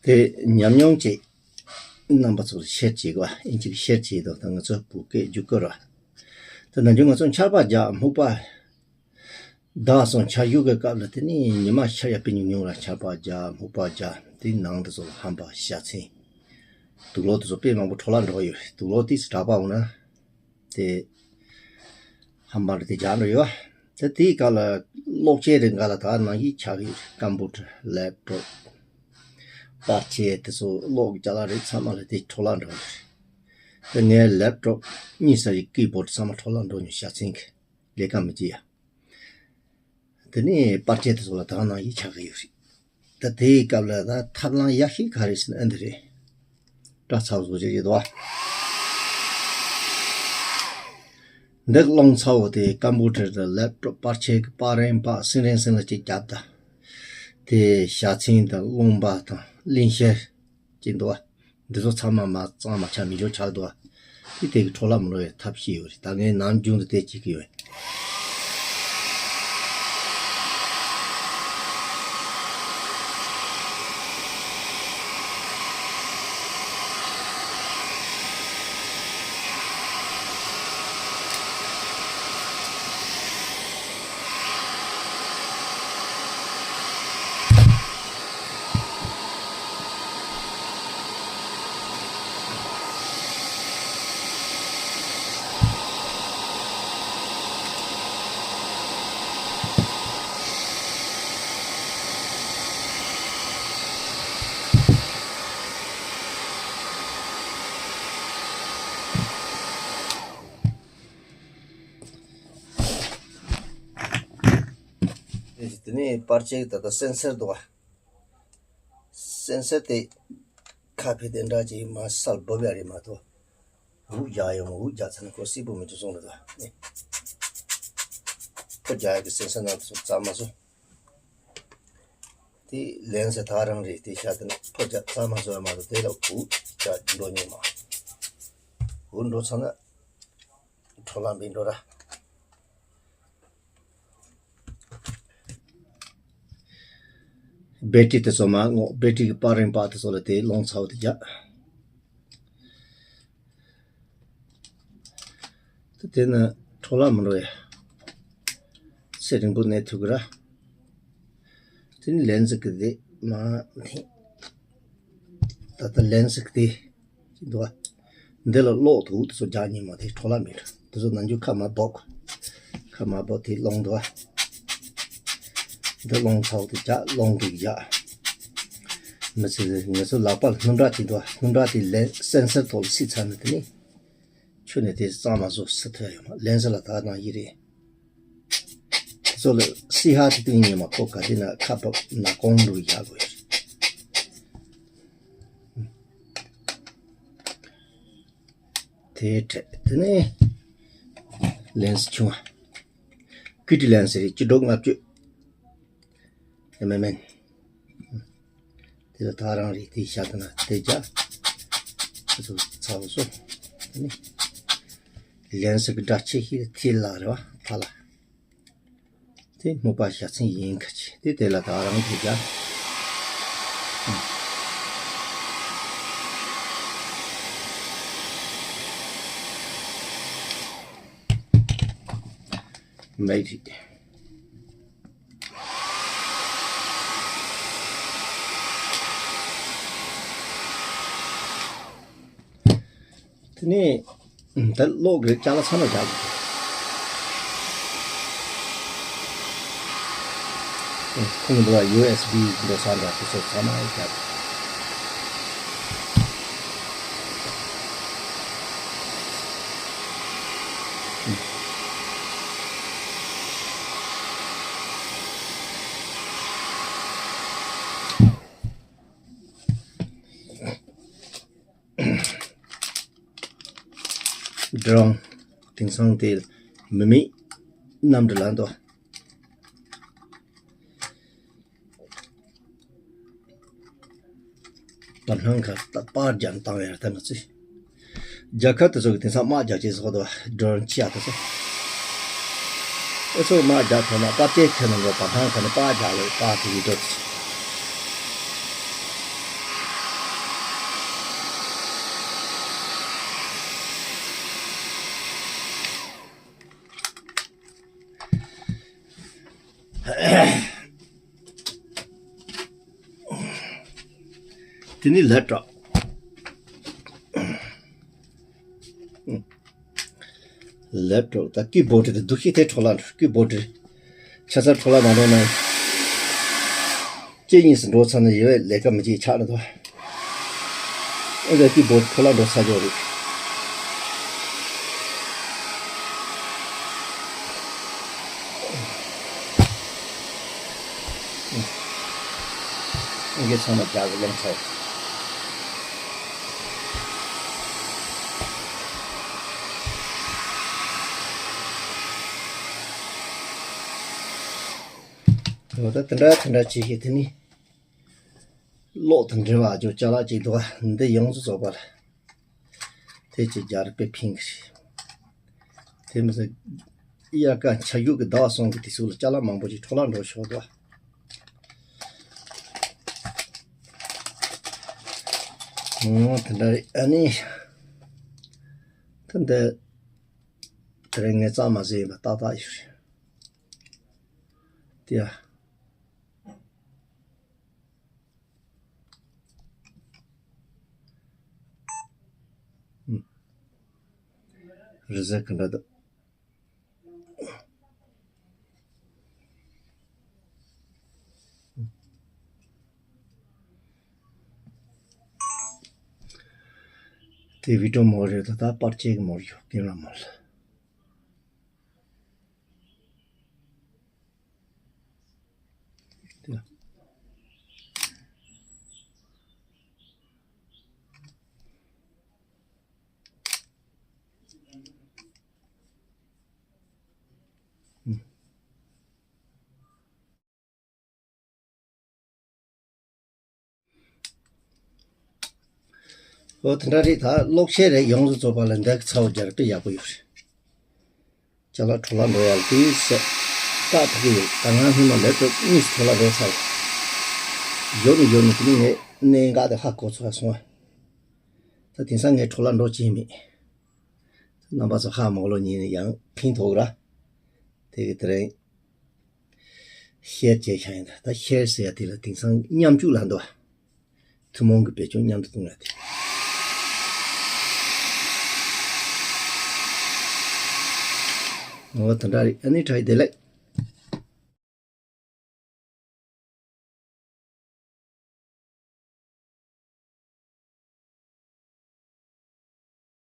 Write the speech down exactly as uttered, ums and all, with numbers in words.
དེ་ཉམས་མྱོང་ཅིག་རྣམ་པ་ཚོར་ཤེར་བྱེད་དགོས། ཨིན་ཇིར་ཤེར་བྱེད་དོ། ད་ང་ཚོ་བོད་སྐད་བསྒྱུར་དགོས་ར། ད་ནམ་རྒྱུན་ང་ཚོ་ཆར་པ་རྒྱག་སྨུག་པ། ཟླ་གསུམ་ཆར་ཞོད་ཀྱི་སྐབས་ལ་དེ་ནས་ཉི་མ་ཤར་ཡ་དཔེ་ཉུང་ཉུང་ར། ཆར་པ་རྒྱག་སྨུག་པ་རྒྱག་དེ་ནང་དུ་ཚོ་ལ་ཧམ་པ་བཞའ་ཚན། དུག་ལོག་དེ་ཚོ་དཔེ་མང་པོ་འཕྲོ་བརླག་འགྲོ་ཡོད་རེད། དུག་ལོག་དེ་ཚོ་དྲག་པ་འོང་ན། དེ་ཧམ་པ་རེད། དེ་རྒྱག་འགྲོ་ཡོད། དེ་དེའི་སྐབས་ལ་གློག་ཆས་རེ་འགའ་ལ་ད་ནང་བཞིན་ཆགས་ཀྱི་ཡོད་རེད། ཀམ་པུ་ཊར། ལེབ་ཊོབ། པར་ཆས་དེ་ཚོ་གློག་གི་ཅ་ལག་རེད། ཚང་མ་ལ་དེ་འཕྲོ་བརླག་འགྲོ་གི་རེད། དེ་ངའི་ལེབ་ཊོབ་གཉིས་ས་ཡི་ཀི་བོར་ཌི་ཚང་མ་འཕྲོ་བརླག་འགྲོ་མྱོང་། བཞའ་ཚན་གྱི་ལས་ཀ་མི་བྱེད་ཡ། དེ་ནས་པར་ཆས་དེ་ཚོ་ལ་ད་ནང་བཞིན་ཆགས་ཀྱི་ཡོད་རེད། ད་དེའི་སྐབས་ལ་ད་ཐབས་ལམ་ཡག་ཤོས་ག་རེ་ཟེར་ན་ཨ་འདི་རེད། སྐྲ་ཚ་བཟོ་བྱེད་ཀྱི་འདུག་བ། འདི་རླུང་ཚ་བོ་དེ་ཀམ་པུ་ཊར་དང་ལེབ་ཊོབ། པར་ཆས་ཀྱི་པར་རིང་པར་སིང་རིང་སིང་ལ་ཅིག་རྒྱབ་ད། དེ་བཞའ་ཚན་དང་རླུང་པ་དང་བརླན་གཤེར་ཅིག་འདུག་བ། འདི་ཚོ་ཚང་མ་མ་གཙང་མ་ཆགས། མི་འཇོག་ཆགས་འདུག་བ། དེ་དེ་གི་འཕྲོ་བརླག་མི་འགྲོ་བའི་ཐབས་ཤེས་ཡོད་རེད། ད་ངས་ནམ་རྒྱུན་དུ་དེ་བྱེད་ཀྱི་ཡོད། དེ་ནས་པར་ཆས་ད་ལྟ་སེན་སར་འདུག་བ། སེན་སར་དེ་ཁ་ཕྱེ་དེ་འདྲ་ཅིག་མ་སལ་བབ་ཡ་རེད་མ་གཏོགས། འུག་རྒྱག་ཡོང་། འུག་རྒྱག་ཚར་ན་ཁོ་སིལ་པོ་མི་འདུག་གསུངས་རེད་ད། ནི་ཕོ་རྒྱག་ཡ་གི་སེན་སར་ནང་དུ་སོང་ཙམ་མ་སོང་། དེ་ལན་སེ་ད་རང་རེད། དེ་ཤ་དེ་ནི་ཕོ་རྒྱག་ཙམ་མ་སོང་ཡ་མ་གཏོགས་དེ་ལ་འུག་རྒྱག་འགྲོ་ཉེ་མ། འུག་འགྲོ་ཚར་ན་འཕྲོ་བརླག་འབྱིན་འགྲོ་ར། བེ་ཊི་རི་དེ་ཚོ་མར་སྔོག་བེ་ཊི་རི་གི་པར་རིང་པར་དེ་ཚོ་ལ་དེ་རླུང་ཚ་བོ་དེ་རྒྱག་དེ་དེ་ནི་འཕྲོ་བརླག་མི་འགྲོ་ཡ། ཚེ་རིང་པོ་གནས་ཐུབ་ཀྱི་ར། དེ་ནི་ལན་སི་གི་དེ་མ་ཐེངས། ད་ལྟ་ལན་སི་གི་དེ་ཅི་འདུག་བ། འདི་ལ་གློག་དུག་དེ་ཚོ་རྒྱག་ཉེ་མ། དེ་འཕྲོ་བརླག་མེད། དེ་ཚོ་ནམ་རྒྱུན་ཁ་མ་སྦོབ། ཁ་མ་སྦོབ་དེ་རླུང་འདུག་བ། འདི་རླུང་ཚ་བོ་དེ་རྒྱག་རླུང་གིས་རྒྱག་མི་ཚེ་ང་ཚོ་ལག་པ་ལ་སྣུམ་འདྲ་ཅིག་འདུག་བ། སྣུམ་འདྲ་དེ་ལན་སེན་སར་ཐོག་ལ་སིལ་ཚར་ན་དེ་ནི་ཁྱོད་ནས་དེ་གཙང་མ་བཟོ་སི་ཐོན་ཡོད་མ། ལན་སི་ལ་ད་ནང་ཡི་རེད། དེ་ཚོ་ལ་སི་ཧ་དེ་དུས་ཉི་མ་ཁོ་ག་དེ་ན་ཁ་བབ་ན་གོང་འགྲོ་ཡག་དགོས་ཡོད་རེད། དེ་འཕྲད་དེ་ནས་ལན་སི་ཆུང་བ། ཀི་ཏི་ལན་སི་རེད། སྐྱིད་སྒྲོག་ལྔ་བཅུ། ཨེམ་ཨེམ་ཨེན། དེ་ལ་ད་རང་རེད། དེ་བཞག་ན་དེ་རྒྱག་དེ་ཚོ་ཚ་བོ་སོ། དེ་ནི་ལན་སི་གི་འདྲ་ཆེ་ཤོས་ཐིལ་ལ་རེད་བ། ཐ་ལ། དེ་སྨུག་པ་བཞའ་ཚན་ཡིན་ཁ་ཆེ། དེ་དེ་ལ་ད་རང་དེ་རྒྱག་མེད་རེད། དེ་ནས་ད་གློག་གི་ཅ་ལག་ཚང་མ་རྒྱག་དགོས། ཁོང་འདི་ལ་ཡུ་ཨེས་བི་འགྲོ་ས་འདྲ་དེ་ཚོ་ཚང་མ་རྒྱག་སྒྲོན། དེང་སང་དེ་མི་མེད་གནམ་གྲུ་ལ་འདུག་བར་སྣང་ཁ་ད་པར་རྒྱག་བཏང་ཡར་ད་ང་ཚོས། རྒྱལ་ཁབ་དེ་ཚོ་གི་དེང་སང་དམག་རྒྱག་ཅེས་བཟོ་འདུག་སྒྲོན་ཅི་ཡ་དེ་ཚོ། ཨེ་ཚོ་དམག་རྒྱག་ཐོན་ན་པར་ཅེས་ཁྱེར་ནས་འགྲོ། བར་སྣང་ཁ་ནས་པར་རྒྱག་ལོས་པར་དེ་ཡིད་སྤྲོ་དེ་ཚོ། དེ་ནི་ལེབ་ཊོབ། ལེབ་ཊོབ་དང་ཀི་བོར་ཌི་དེ་འདུག་ཤེས་དེ་འཕྲོ་བརླག་འགྲོ། ཀི་བོར་ཌི་ཆ་ཚང་འཕྲོ་བརླག་མ་འགྲོ་ན། གཅིག་གཉིས་སུ་འགྲོ་ཚར་ན་ཡོད་ལས་ཀ་མི་བྱེད་ཆགས་ནས་འདུག་ཨེ་འདྲ་ཀི་བོར་ཌི་འཕྲོ་བརླག་འགྲོ་ཚར་ཆོག་རེད། ཨེ་འདྲ་ཚང་མ་རྒྱག་གི་ལངས་ཚར། འོ་ད་དེ་འདྲ་དེ་འདྲ་བྱེད་ཤེས་དེ་ནི། གློག་དང་འབྲེལ་བ་ཅོ་ཅ་ལག་ཅིག་འདུག་ག་འདི་ཡོངས་སུ་རྫོགས་པ་ལ། དེ་ཅིག་རྒྱ་རིག་པས་ཕིང་གི་རེད། དེ་མི་ཚད། དབྱར་ཁ་ཆར་ཞོད་ཀྱི་ཟླ་བ་གསུམ་གྱི་དུས་ཚོད་ལ་ཅ་ལག་མང་པོ་ཅིག་འཕྲོ་བརླག་འགྲོ་ཆོག་འདུག་ག་འོ་དེ་འདྲ་རེད། ཨ་ནི། ད་འདི། དེ་རིང་ངས་གཙང་མ་བཟོས་ཡིན་པ་ཏག་ཏག་ཡོད་རེད། དེ་ཡ། རི་ཟེར་ག་འདྲ་འདུག་དེ་བི་ཌི་ཡོ་མོ་རེད་ད། ད་པར་ཆས་ཀྱི་མོ་རེད། ཀེམ་ར་མོ་ལ། འོ་དེ་འདྲ་རེད། ད་གློག་ཆས་རེད། ཡོངས་སུ་རྫོགས་པ་ལ་འདི་ཚ་བོ་རྒྱ་རིག་པས་ཡག་པོ་ཡོད་རེད། ཅ་ལག་འཕྲོ་བརླག་འགྲོ་ཡག་དེ་ཟེར་བཀག་ཐུབ་ཀྱི་ཡོད། ད་ང་སྔོན་མ་ལེབ་ཊོབ་གཉིས་འཕྲོ་བརླག་འགྲོ་ཚར་རེད། ཡོད་ནི་ཡོད་ནི་དེ་ནི་ངས་གནད་འགག་དེ་ཧ་གོ་ཚར་སོང་ཨ། ད་དེང་སང་ངས་འཕྲོ་བརླག་འགྲོ་ཅི་མེད། རྣམ་པ་ཚོ་ཧ་མ་གོ་ལོ་ཉིན་ནས་ཡང་ཕིང་ཐོག་ར། དེ་གི་དེ་རིང་ཤེར་བྱས་ཤག་ཡིན་ད། ད་ཤེར་ཟེར་ཡ་དེ་ལ་དེང་སང་མཉམ་སྤྱོད་ལ་འདུག་བ། ཐུན་མོང་གི་བེད་སྤྱོད་མཉམ་དུ་གཏོང་ཡ་དེ། འོ་དེ་འདྲ་རེད། ཨ་ནི་ཁྲ་ཡི་བདེ་ལེགས།